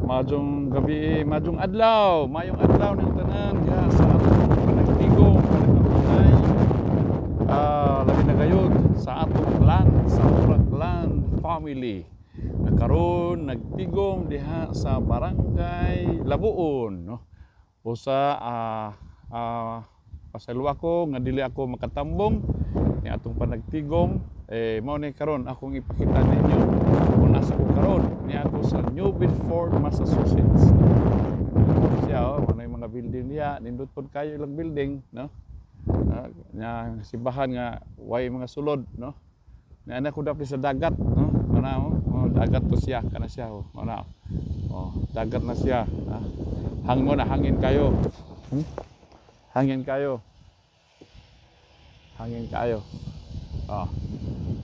Maayong gabi, maayong adlaw, maayong adlaw ng tanan diha sa atong panagtigom, panagapinay. Labi na gayud sa atong clan, sa Mura Clan family. Na karon nagtigom diha sa Barangay Labuon, no? Usa pasayloa ko nga dili ako makatambong ni atong panagtigom, eh, mao ni karon akong ipakita ninyo kung asa ko karon. Ni ako sa New Bedford, Massachusetts. Siya oh, ano yung mga building niya, nindot pod kayo ilang building, no? Nya simbahan nga way mga sulod, no? Ni anak ko dapat sa dagat, no? Ana oh, oh, dagat to siya, kana siya oh, ana. Oh, dagat na siya. Ah. Hang mo na hangin kayo. Hangin kayo. Hangin kayo. Oh.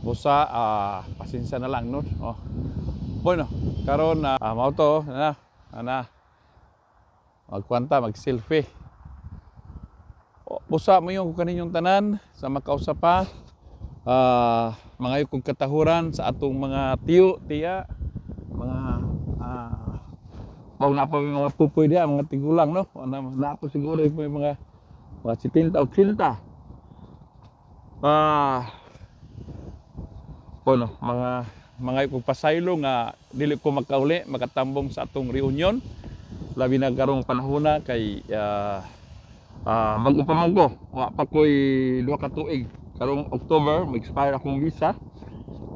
Busa pasensya na lang, no. Oh. Bueno, karon na mao to na ana. Magkwanta, mag-selfie. O, busa mo yung kaninyong tanan sa makausa pa. Mga kong katahuran sa atong mga tiyo, tiya, mga pag na pa yung mga pupoy diha, mga tigulang, no? Ana na po siguro yung mga 70, 80. Bueno, mga kong pasaylo nga dili ko makauli, makatambong sa atong reunion. Labi na karong panahona kay bag-o pa man ko. Wa pa ko'y 2 ka tuig. Karong October, mag-expire akong visa.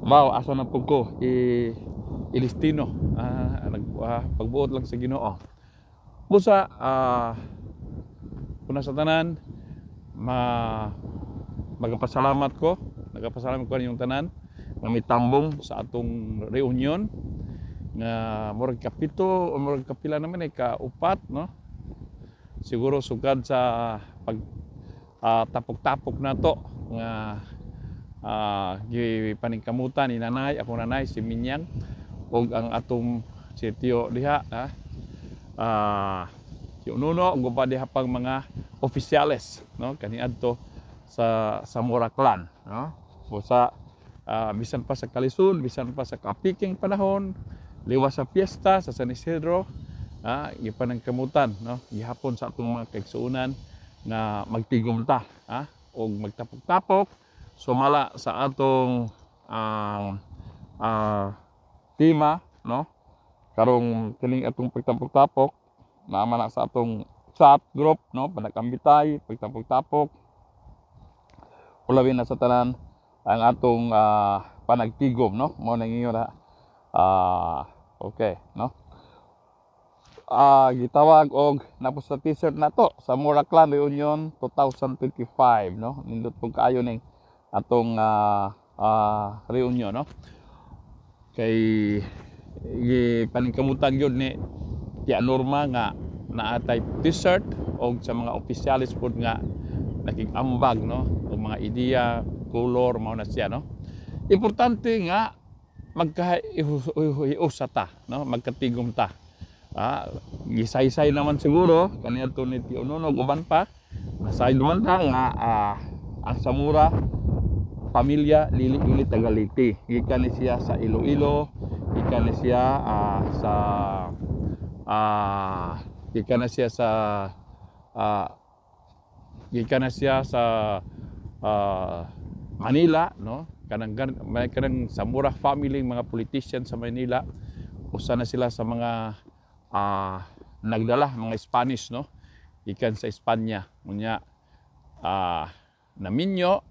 Mao asa na pud ko i ilistino. Pagbuot lang sa Ginoo. Busa una sa tanan ma magpasalamat ko, nagapasalamat ko ninyong tanan nga may tambong sa atong reunion nga murag kapito o murag kapila naman eh, ka-upat, no? Siguro sukad sa pag tapok-tapok na to nga gipaningkamutan ni nanay, akong nanay si Minyang ug ang atong si Tio diha, si Ununo ug uban diha pang mga opisyales, no, kaniadto sa Zamora clan, no? Busa bisan pa sa kalisod, bisan pa sa kapiking panahon, liwas sa piyesta sa San Isidro, gipanangkamutan, no, gihapon sa atong mga kaigsuonan nga magtigom ta, og magtapok-tapok sumala sa atong tema, no? Karong kining atong pagtapok-tapok naa man na sa atong chat group, no, panagkambitay, pagtapok-tapok, ulabi na sa tanan ang atong panagtigom, no? Mao nang ingon na okay, no? Gitawag og napos sa T-shirt na to sa Mura Clan Reunion 2025, no? Nindot pud kaayo ning atong reunion, no? Kay gipaningkamutan gyud ni Tia Norma nga naatay T-shirt og sa mga opisyales pod nga nakig-ambag, no, og mga ideya, color, mao na siya, no? Importante nga magkahiusa ta, no, magkatigom ta. Gisaysay naman siguro kaniadto ni Tio Nuno ug uban pa, nasayod man ta nga ang Zamora pamilya dili gyud ni taga Leyte, gikan ni siya sa Iloilo, gikan ni siya sa gikan na siya sa gikan na siya sa Manila, no? Kanang may kanang Zamora family, mga politician sa Manila, usa na sila sa mga nagdala mga Spanish, no, gikan sa Espanya. Unya naminyo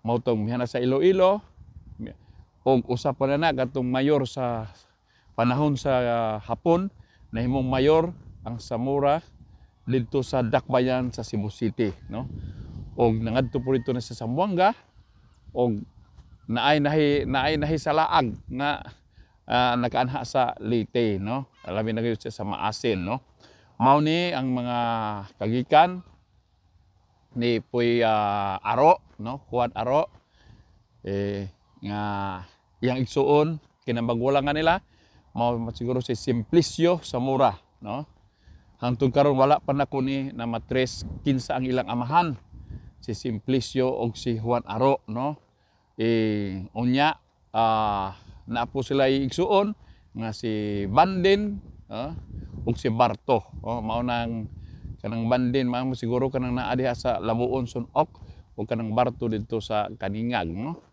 mao tong mihana sa Iloilo og usa pa na katong mayor sa panahon sa Hapon, nahimong mayor ang Zamora didto sa Dakbayan sa Cebu City, no? Og nangadto po dito na sa Zamboanga og naay nahi sa laag nga nakaanha sa Leyte, no? Labi na gyud siya sa Maasin, no? Mao ni ang mga kagikan ni Puy Aro, no, Juan Aro, eh, nga iyang igsuon kinamagwala nga nila mao siguro si Simplicio Zamora, no? Hangtod karon wala pa nako ni na matres kinsa ang ilang amahan, si Simplicio og si Juan Aro, no? Eh, unya naa po sila igsuon nga si Banden. ug si Barto. Oh, mao nang kanang Bandin, mao siguro kanang naa diha sa Labuon Sunok ug kanang Barto didto sa Kaningag, no.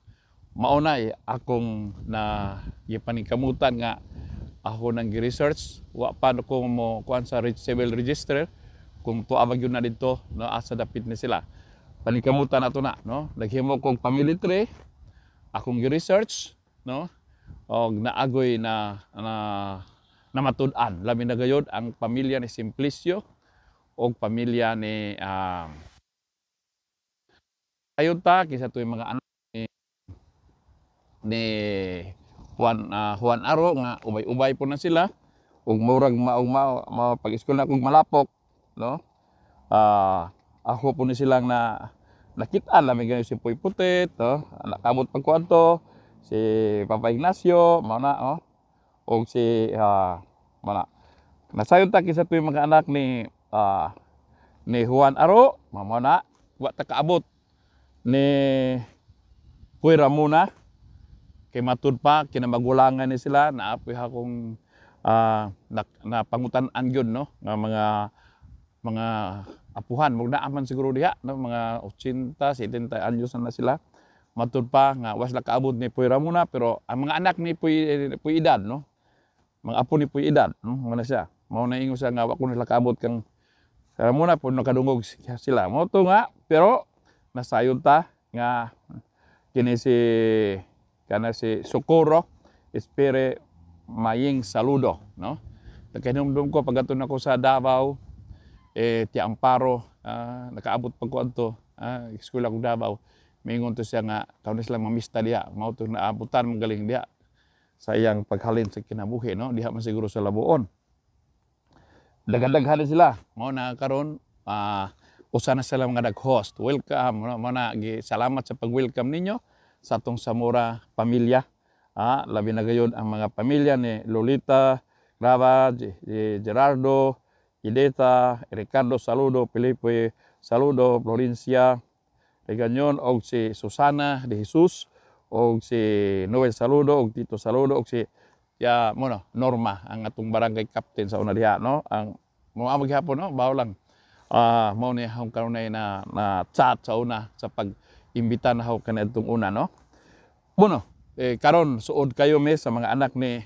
Mao na akong na gipaningkamutan nga ako nang gi-research. Wa pa ko mo kuan sa civil register kung tuwa ba gyud na didto, no, asa dapit ni sila. Paningkamutan nato na, no. Naghimo kog family tree, akong gi-research, no, og naagoy na na namatud-an, labi na gayod ang pamilya ni Simplicio og pamilya ni ayon ta kinsa to'y mga anak ni Juan, Juan Aro nga ubay-ubay po na sila ug murag maong mao, mao pag-eskwela kog Malapok, no. Ako po ni silang na nakita, labi gayud si Puy Putit, no, nakabot pag kuanto si Papa Ignacio, mao na, oh, og si mao na nasayon ta kinsa to'y mga anak ni Juan Aro, mao na wa ta kaabot ni Puy Ramona kay matud pa kinamagulangan ni sila. Naapoy akong na pangutan-an gyud, no, nga mga apuhan mug naa man siguro diha, no, mga 80 70 anyos na sila. Matud pa nga was la kaabot ni Puy Ramona, pero ang mga anak ni Puy, Puy Edad, no, mga apo ni Puy Edad, no, mo na siya, mao na ingon siya nga wa ko nila kaabot kang Ramona po, nakadungog sila mo to nga. Pero nasayod ta nga kini si kana si Socorro Espere Maying Saludo, no. Nakahinumdum ko pag nako sa Davao, eh, ti Amparo, nakaabot pag ko adto, eskwela ko Davao, mingon to siya nga karon sila mamista diha, mao to naabutan magaling diha sa iyang paghalin sa kinabuhi, no, diha man siguro sa Labuon. Daghan-daghan sila, mao na karon usa na sila mga nag-host. Welcome, no? Mao na salamat sa pag-welcome ninyo sa atong Zamora pamilya. Labi na gayud ang mga pamilya ni Lolita Grava, Gerardo, Ideta, Ricardo Saludo, Felipe Saludo, Florencia Regañon, og si Susana de Jesus, og si Noel Saludo, og Tito Saludo, og si ya mo no, Norma, ang atong barangay captain sa una diha, no. Ang mo amo gihapon, no, bawo lang. Mao ni akong kanunay na na chat sa una sa pag-imbita na ako kanadtong una, no. Bueno, eh, karon suod kayo me sa mga anak ni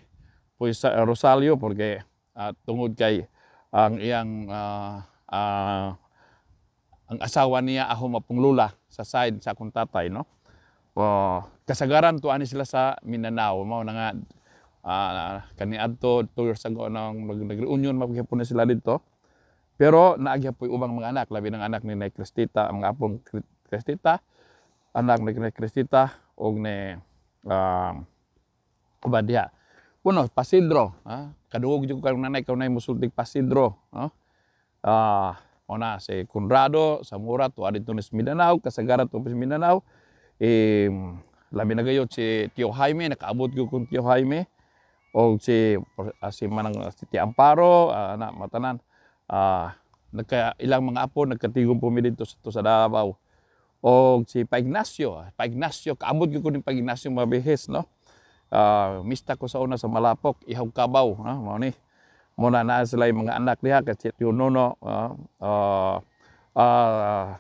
Puy Rosalio porque tungod kay ang iyang ang asawa niya ako mapong lula sa side sa akong tatay, no. Oh, kasagaran to ani sila sa Mindanao, mao na nga kaniadto 2 years ago nang nag-reunion maghapon na sila didto. Pero naa gyapoy ubang mga anak, labi ng anak ni Nay Cristita, ang mga apong Cristita, anak ni Nay Cristita og ni uban diha. Uno, Pasidro, kadungog jud ko karong nanay kanunay musultig Pasidro, no? Mao na si Conrado Zamora tuwa didto ni sa Mindanao, kasagaran to sa Mindanao. Eh, labi na gayud si Tio Jaime, nakaabot gyud kong Tio Jaime og si manang si Tia Amparo, na matanan. Nagka ilang mga apo nagkatigom po mi didto sa Davao. Og si Pa Ignacio, Pa Ignacio, kaabot gyud ko ni Pa Ignacio mabihis, no. Mista ko sa una sa Malapok, Ihog Kabaw, no, mao ni. Mo na naa sila yung mga anak diha kay si Tio Nono,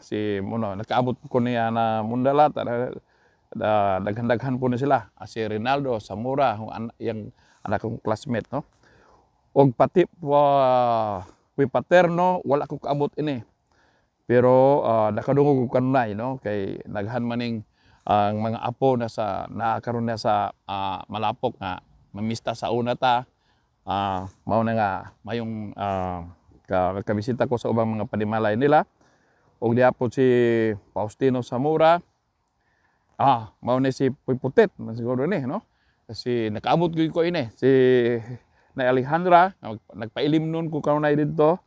si mo nakaabot ko niya na Mundalat, daghan-daghan po ni sila. Si Rinaldo Zamora, ang yang anak kong classmate, no. Og pati po Paterno, wala ko kaabot ini. Pero nakadungog ko kanunay, no, kay naghan maning ang mga apo na sa naa karon na sa Malapok nga mamista sa una ta. Mao na nga mayong kabisita ko sa ubang mga panimalay nila. Og diha po si Faustino Zamora. Mao ni si Puy Putit man siguro ni, no. Kasi nakaabot gyud ko ini si na Alejandra, nagpailim nun ko kanunay didto.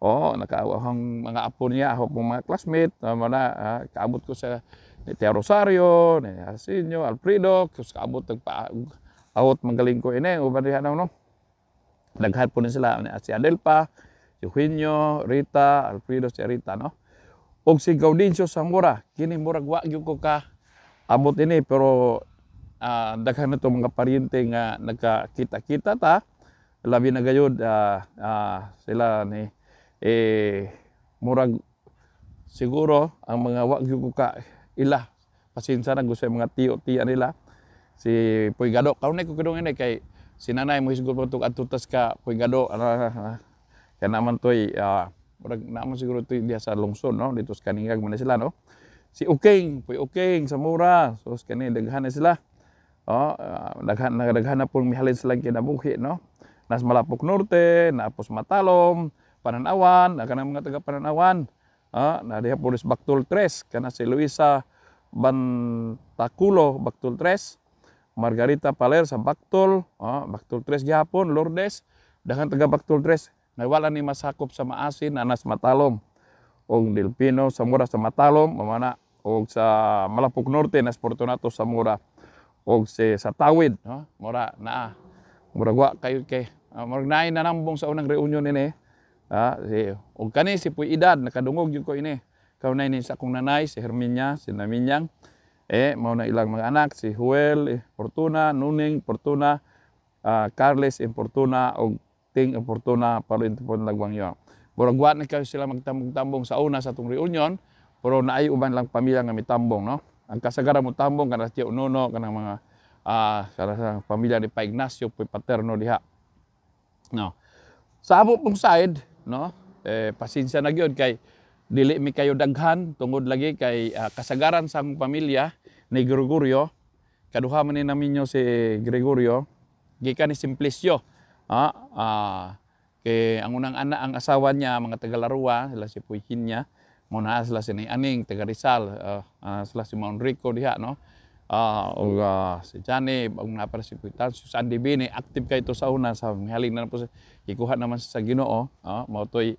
Oh, nakaawang mga apo niya, ako pong mga classmate, mao na kaabot ko sa ni Tia Rosario, ni Arsenio, Alfredo, kus kaabot nagpa awot magaling ko ini uban diha na, no. Daghan po ni sila ni si Adelpa, si Eugenio, Rita, Alfredo, si Rita, no. Og si Gaudencio Zamora, kini murag wa gyud ko ka abot ini, pero daghan na to mga paryente nga nagkakita-kita ta. Labi na gayud sila ni eh murag siguro ang mga wa gyud ko ka ila, pasensya na gusto mga tiyo-tiya nila. Si Puy Gado, kaunay ko kidong ini kay si nanay mo hisgot mo adto tas ka Puy Gado, kaya naman toy murag naman siguro toy diha sa lungsod, no, dito sa Kaningag man na sila, no. Si Uking, Puy Uking Zamora, so kani daghan na sila. Oh, daghan na, daghan na pong mihalin silang kinabuhi, no. Nas Malapok Norte, naapos Matalom, Pananawan, na kanang mga taga Pananawan. Na diha po Bactol 3, kana si Luisa Bantaculo, Bactol 3. Margarita Paler sa Bactol, Bactol 3 gihapon, Lourdes, daghan taga Bactol 3 nga wala ni masakop sa Maasin, anas Matalom. Og Delpino Zamora sa Matalom, mamana og sa Malapok Norte nas Fortunato Zamora og si sa Tawid, no? Mura naa. Murag wa kayo kay murag naay nanambong sa unang reunion ini. Si og kani si Puy Edad nakadungog gyud ko ini. Kaunay ni sa akong nanay si Herminia, si Naminyang. Eh mao na ilang mga anak si Joel, Fortuna, Nuning, Fortuna, Carles Fortuna og Ting Fortuna Palo po Lagwangyo. Murag wa na kayo sila magtambong-tambong sa una sa atong reunion, pero naay uban lang pamilya nga mitambong, no. Ang kasagaran mo tambong kana si Unono, kanang mga sa pamilya ni Pa Ignacio Puy Paterno diha. No. Sa amo pong side, no, eh, pasensya na gyud kay dili mi kayo daghan tungod lagi kay kasagaran sa among pamilya ni Gregorio, kaduha man ni naminyo si Gregorio gikan ni Simplicio. Kay ang unang anak, ang asawa niya mga taga Larua, sila si Puy Hinya, mo naa sila si Aning taga Rizal, sila si Mount Rico diha, no. Og si Johnny, og naa para si Puy Tanso, si Andy Bini, active kay to sa una sa mihalin na po sa gikuha naman sa Ginoo, mao toy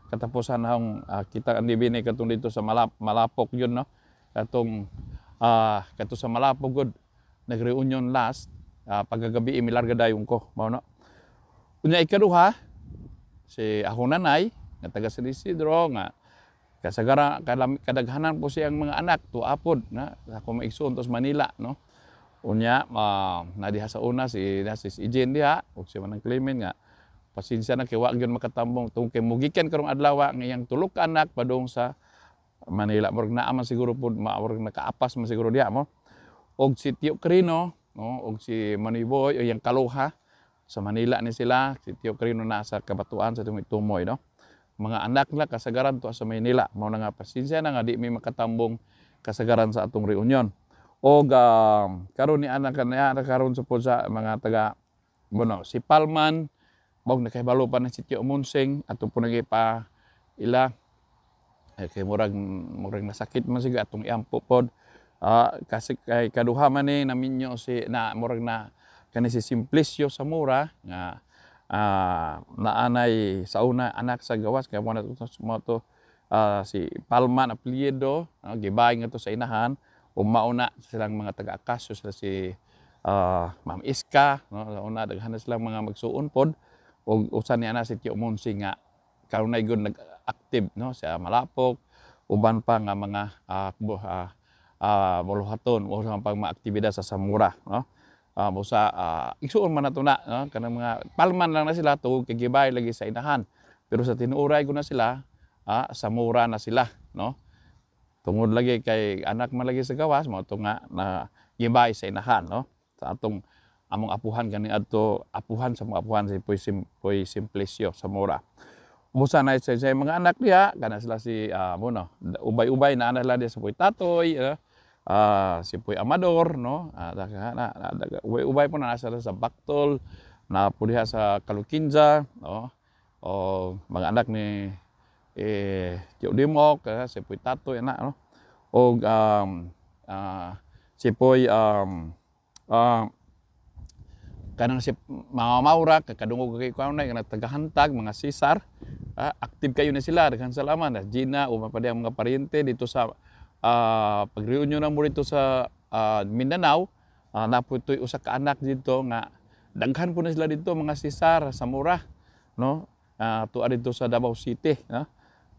katapusan na akong kita Andy Bini katong dito sa Malapok yun, no. Katong kato sa Malapok gud nagreunion last pagkagabi imilarga dayon ko mao no. Unya ikaduha si akong nanay nga taga San Isidro nga kasagara kadaghanan po siyang mga anak tuapod na ako maigsoon tos Manila, no. Unya na diha sa una si na si Jen diha ug si Manang Clement nga pasensya na kay wa gyud makatambong tungkol kay mugikan karong adlaw nga iyang tulo ka anak padung sa Manila. Murag naa man siguro pud, murag nakaapas man siguro diha mo. Og si Tio Crino, no, og si Manoy Boy o iyang kaluha sa Manila ni sila. Si Tio Crino na sa Kabatuan sa Tumoy, no. Mga anak nila kasagaran to sa Maynila. Mao na nga pasensya na nga di mi makatambong kasagaran sa atong reunion. Og karon ni anak kaniya karon sa po sa mga taga bueno si Palman bog nakahibalo pa na si Tio Munsing ato po pa ila eh, kay murag murag nasakit man siguro atong iampo pod. Kasi kay kaduha man ni naminyo si na murag na kani si Simplicio Zamora nga naanay sa una anak sa gawas kay mo na mo to si Palman apelyido, gibay nga to sa inahan ug mauna silang mga taga Akasyo sila si Ma'am Iska, no, sa una daghan na silang mga magsuon pod ug usa ni ana si Tio Monsi nga kanunay gud nag-active, no, sa Malapok, uban pa nga mga buluhaton o sa pang mga aktibidad sa Zamora, no. Busa igsuon man nato na, no, kanang mga Palman lang na sila tungod kay gibay lagi sa inahan, pero sa tinuoray ko na sila Zamora na sila, no, tungod lagi kay anak man lagi sa gawas mao to nga na gibay sa inahan, no, sa atong among apuhan kani adto apuhan sa mga apuhan si Puy Simplicio Zamora. Busa na sa mga anak diha kana sila si bueno ubay-ubay na anak sila diha sa Puy Tatoy, si Puy Amador, no, ubay-ubay po na nasa sa Bactol na po diha sa Kalukinza, no, o mga anak ni eh Tio Dimok, si Puy Tatoy ana, no, og si Puy kanang si Mama Maura kakadungog kay kuan na kanang tagahantag mga Cesar, active kayo na sila, daghan salamat na Gina uban pa mga paryente dito sa pag-reunion na mo dito sa Mindanao. Naputoy usa ka anak dito nga daghan po na sila dito mga Cesar Zamora, no, tuwa dito sa Davao City, no.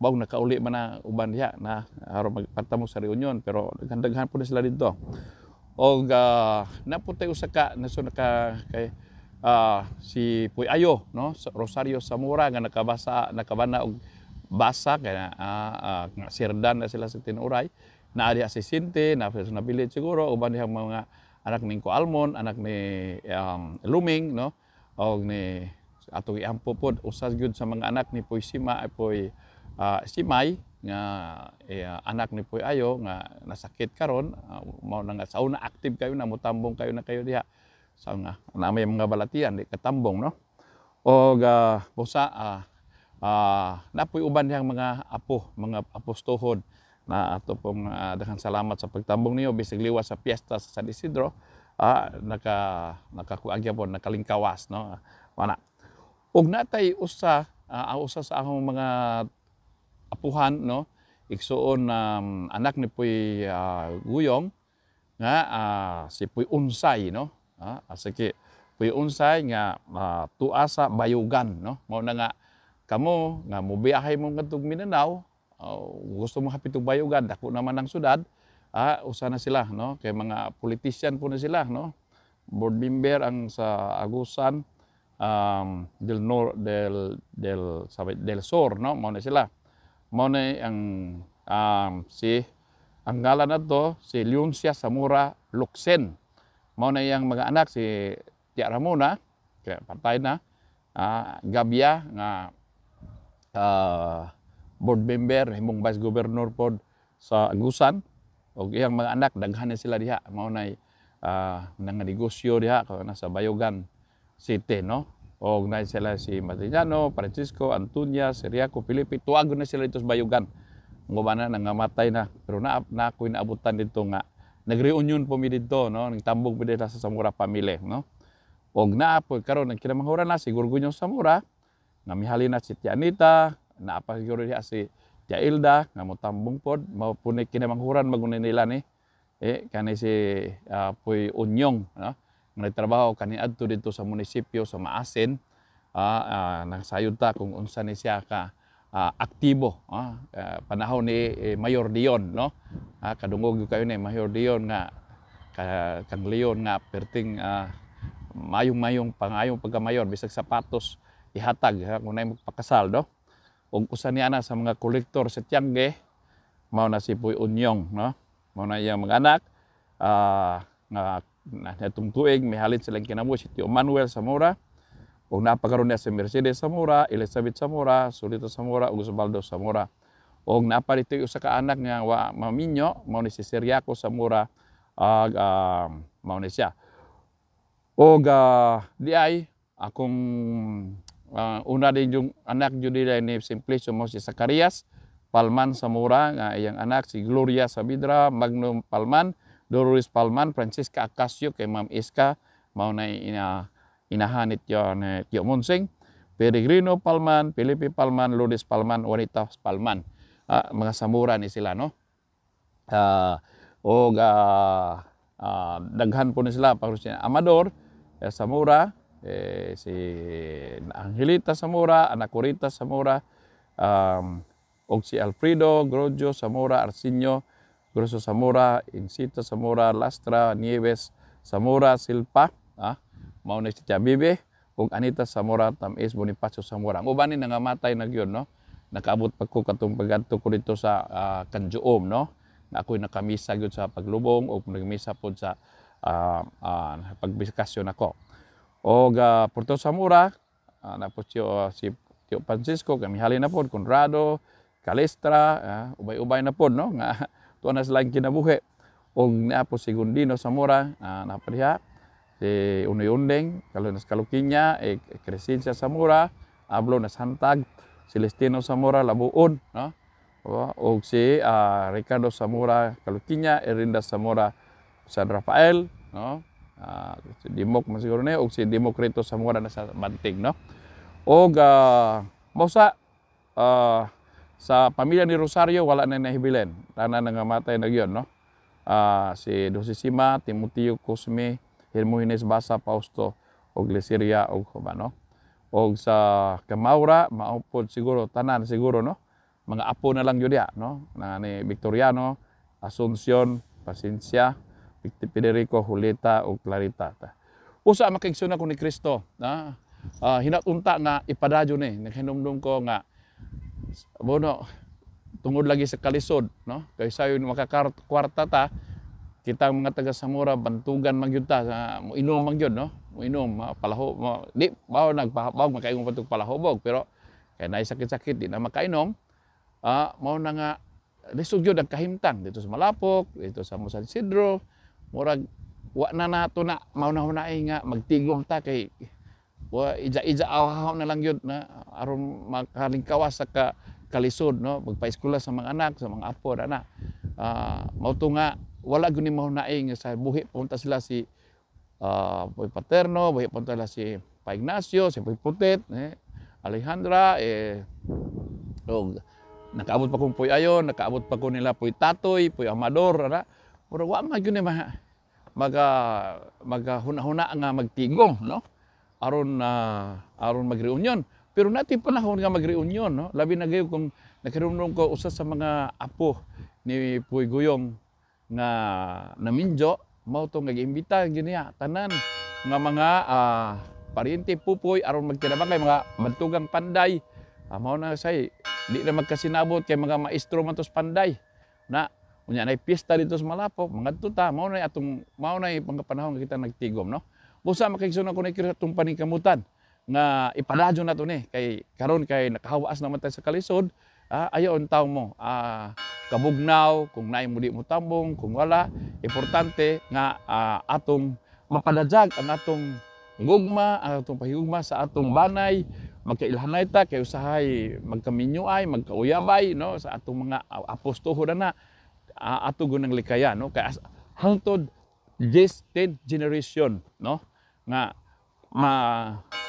Bawg nakauli man na uban diha na aron magpatamo sa reunion, pero daghan-daghan po na sila dito. Og naputay usa ka naso naka kay si Puy Ayo, no, Rosario Zamora nga nakabasa, nakabana og basa kay nga sirdan na sila sa tinuray. Naa diha si Sinte na sa nabilid siguro, uban dihang mga anak ni Ko Almon, anak ni Luming, no, og ni atong iampo pod, usa gyud sa mga anak ni Puy Sima ay Puy Simay nga eh, anak ni Puy Ayo nga nasakit karon. Mao na nga sa una active kayo na mutambong kayo na kayo diha sa nga na may mga balatian di katambong, no. Og busa napoy uban dihang mga apo, mga apostohon na ato pong daghang salamat sa pagtambong niyo bisag liwas sa piyesta sa San Isidro, nakakuan gyapon, nakalingkawas, no, wana. Og natay usa, ang usa sa akong mga apuhan, no, igsuon anak ni Puy Guyong nga si Puy Unsay, no. Sige, Puy Unsay nga tua sa Bayugan, no. Mao na nga kamo nga mobiyahe mo ngadtong Mindanao, gusto mo hapit og Bayugan, dako naman ang syudad. Usa na sila, no, kay mga politician po na sila, no. Board member ang sa Agusan del Nor del del sabi del Sur, no. Mao na sila, mao na ang si ang ngalan na to si Leoncia Zamora Luxen. Mao na iyang mga anak si Tia Ramona kaya patay na, Gabia nga board member, himong vice governor pod sa Agusan, og iyang mga anak daghan na sila diha. Mao nay nga negosyo diha na sa Bayugan City, no. Og na sila si Martiniano, Francisco, Antonia, Siriaco, Felipe, tuwagon na sila dito sa Bayugan. Ang uban na nangamatay na, pero na ako'y naabutan dito nga nag-reunion po mi didto, no, nagtambong mi dito sa Zamora family, no. Og naa po karon ang kinamanghuran na si Gorgonyo Zamora nga mihalin na si Tia Anita, naa pa siguro diha si Tia Ilda nga motambong pod. Mao po ni kinamanghuran magunay nila ni eh kani si Puy Unyong, no, nga nagtrabaho kaniadto didto sa munisipyo sa Maasin. Nagsayod ta kung unsa ni siya ka aktibo panahon ni eh, Mayor Dion, no. Kadungog gyud kayo ni Mayor Dion nga ka, kang Leon nga perting mayong-mayong pangayong pagkamayor, bisag sapatos ihatag ha, kung naay magpakasal, no. Ug usa niya na sa mga kolektor sa Tiangge, mao na si Puy Unyong, no. Mao na iyang mga anak nga na natong tuig mihalin silang kinabuhi si Tio Manuel Zamora, ug napakaron niya si Mercedes Zamora, Elizabeth Zamora, Solito Zamora ug Osvaldo Zamora. Og napa dito usa ka anak nga wa maminyo, mao ni si Seriaco Zamora, ag mao ni siya. Og di ay akong una din yung anak jud nila ni Simplicio mo si Zacarias Palman Zamora nga iyang anak si Gloria Sabidra, Magno Palman, Dolores Palman, Francisca Acasio kay Ma'am Iska, mao na ina inahan ni Tio Monsing, Peregrino Palman, Felipe Palman, Lourdes Palman, Juanita Palman. Mga Zamora ni sila, no. Og daghan po ni sila para si Amador Zamora, eh, si Angelita Zamora, Anacorita Zamora, og si Alfredo Grojo Zamora, Arsenio Grosso Zamora, Incita Zamora, Lastra, Nieves Zamora, Silpa, mao na si Tia Bibi, ug Anita Zamora, Tamis Bonifacio Zamora. Ang uban ni nangamatay na gyud, no. Nakaabot pa ko katong pagadto ko dito sa Kanjuom, no. Na ako'y nakamisa gyud sa paglubong o nagmisa pod sa pagbikasyon ako. Og Puerto Zamora, na po si Tio Francisco, kami halin na pod, Conrado, Calestra, ubay-ubay na pod, no, nga tuwa na sila kinabuhi. Og naa po si Gundino Zamora, naa pa diha, si Unoy Undeng, Kalunas Kalukinya, eh, Crescencia Zamora, Ablo Nasantag, Celestino Zamora, Labuon, no? O si Ricardo Zamora Kalukinya, Erinda Zamora San Rafael, no? Si Dimok man siguro ni, og si Democrito Zamora na sa Banting, no? Og mao sa pamilya ni Rosario wala na nahibilin. Tanan nangamatay na gyud, no? Si Dosisima, Timoteo, Cosme, Hermogenes Basa, Fausto og Liceria og uban, no? Og sa Kamaura, mao pod siguro tanan siguro, no? Mga apo na lang gyud diha, no? Na ni Victoriano, Asuncion, Pasensya, Federico, Julieta ug Clarita. Usa, mga kaigsuonan ko ni Kristo, na hinatunta nga ipadayon ni naghinumdum ko nga bono tungod lagi sa kalisod, no, kay sayon makakwarta ta kitang mga taga Zamora, bantugan man gyud ta sa moinom man gyud, no, moinom palaho mo, di bawo nagpahabog makaingon pa palahubog, pero kay naay sakit-sakit, di na makainom. Mao na nga lisod gyud ang kahimtang dito sa Malapok, dito sa San Isidro. Murag wa na nato na mauna-hunay nga magtigom ta kay wa ija-ija aw na lang gyud na aron makalingkawas sa kalisod, no, magpaeskwela sa mga anak, sa mga apo na. Mao to nga wala gyud ni mahunay nga sa buhi punta sila si Poy Paterno, buhi punta sila si Pa Ignacio, si Poy Putit, eh, Alejandra, eh, og nakaabot pa kong Poy Ayon, nakaabot pa ko nila Poy Tatoy, Poy Amador, ana. Pero wa man gyud ni ma maga magahuna-huna nga magtigom, no, aron magreunion. Pero natin panahon nga magreunion, no, labi na gayo kung nakaroon ko usa sa mga apo ni Puy Guyong nga naminjo, mao to nga giimbita gyud niya tanan nga mga paryente pupoy aron magtinabangay, mga bantugang panday. Mao na say di na magkasinabot kay mga maestro man tos panday na. Unya nay piyesta dito sa Malapok, mangadto ta, mao na mga panahon nga kita nagtigom, no. Busa, mga kaigsuonan ko ni Kristo, atong paningkamutan nga ipadayon nato ni kay karon kay nakahawas naman tayo sa kalisod. Ayaw taw mo kabugnaw kung naay mo di mo tambong, kung wala, importante nga atong mapadajag ang atong gugma, ang atong pahigugma sa atong banay, magkailhanay ta kay usahay magkaminyo ay magkauyabay, no, sa atong mga apostoho na ato gunang likayan, no, kay hangtod this 10th generation, no, nga ma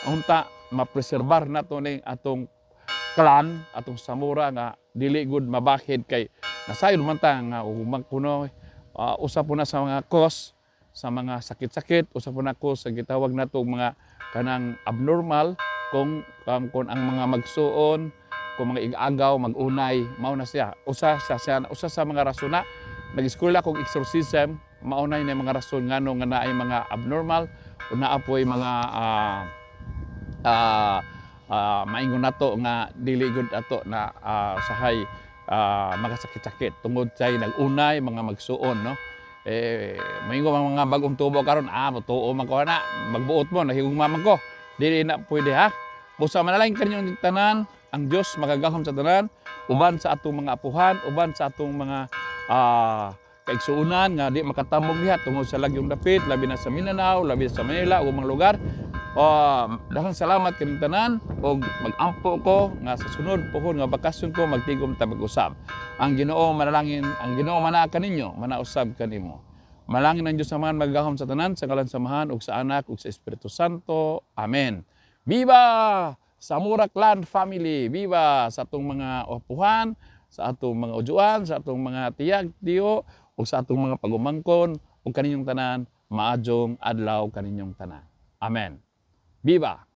unta mapreserbar nato ning atong clan, atong Zamora nga dili gud mabakid kay nasayod man ta nga umang kuno usa po na sa mga cause sa mga sakit-sakit, usa po na cause sa gitawag nato mga kanang abnormal kung ang mga magsuon, kung mga igagaw magunay, mao na siya usa sa mga rason na nag-eskwela kog exorcism. Mao na yung mga rason ngano nga naay mga abnormal o naa poy mga maingon nato nga dili gud ato na sahay makasakit-sakit tungod say nag-unay mga magsuon, no. Eh, maingon ang mga bagong tubo karon, tuo man ko na, magbuot mo, nahigugma man ko. Dili na pwede, ha. Busa manalangin kaninyong tanan, ang Dios makagahom sa tanan, uban sa atong mga apuhan, uban sa atong mga kaigsuonan nga di makatambong diha tungod sa lagyong dapit, labi na sa Mindanao, labi na sa Manila ug mga lugar. Daghang salamat kaninyong tanan ug mag-ampo ko nga sa sunod pohon nga bakasyon ko magtigom ta mag-usab. Ang Ginoo manalangin, ang Ginoo manaa kaninyo, manausab kanimo. Malangin ang Dios Amahan magagahom sa tanan, sa ngalan sa Amahan ug sa Anak ug sa Espiritu Santo. Amen. Viva Zamora Clan Family! Viva sa atong mga apuhan, sa atong mga ujuan, sa atong mga tiyag, tiyo, ug sa atong mga pagumangkon, ug kaninyong tanan, maadjong adlaw kaninyong tanan. Amen. Viva!